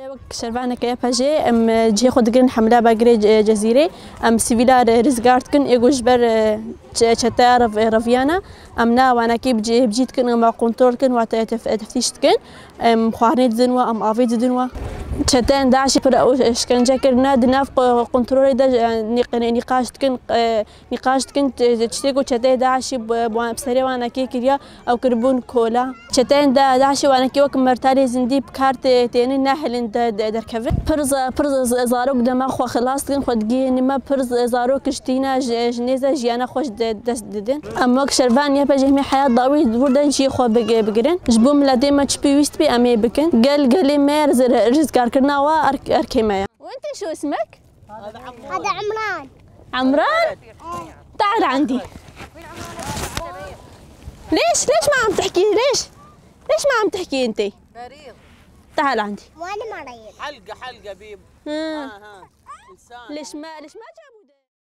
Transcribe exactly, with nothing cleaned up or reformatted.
Wek şervaneke Y P J, em cihê xwe digirin hemla bagirê Ce-, Cezîrê. Em sivîla re rizgar dikin, ê ku ji ber, e, çe-, çeteya rev-, reviyana. Em na wanakî bi cî, bi cî dikin, em wa kontrol dikin, wa te-, tef-, teftîş dikin. Em xwarinê didin wa, em avê didin wa. Çeteyên DAIŞê pir ew işkence kirine, di nav qo-, kontrolê de, e, nîq-, nîqaş dikin, e, nîqaş dikin, e, tiştê ku çeteyê DAIŞê bi, bi wan, bi serê wanakê kiriya, ew kiribûn kola. Çeteyên Da-, DAIŞê wanekî wek mertalê zindî bi kar tê-, tênin, nehilin de, de, derkevin. Pir za-, pir za-, zarok dema xwe xilas dikin, xwe digihînin me, pir za-, zarok kiştîne, ji, ji nêze jiyana xwe ji de, dest didin. Em wek şervan Y P J hemî heyat dawî wir de cihê xwe big-, bigirin. Ji bo miletê me çi pêwîst bî em ê bikin. Gel, gelê me rizgarkirina we erk-, erkê me ye. وانت شو اسمك؟ هذا عمران. عمران؟ تعال عندي. ليش؟ ليش ما عم تحكي؟ ليش؟ ليش ما عم تحكي انت؟ تعال عندي. وانا مريض. حلقة، حلقة بيب. ها. ها، ها. لسان. ليش ما، ليش ما جاب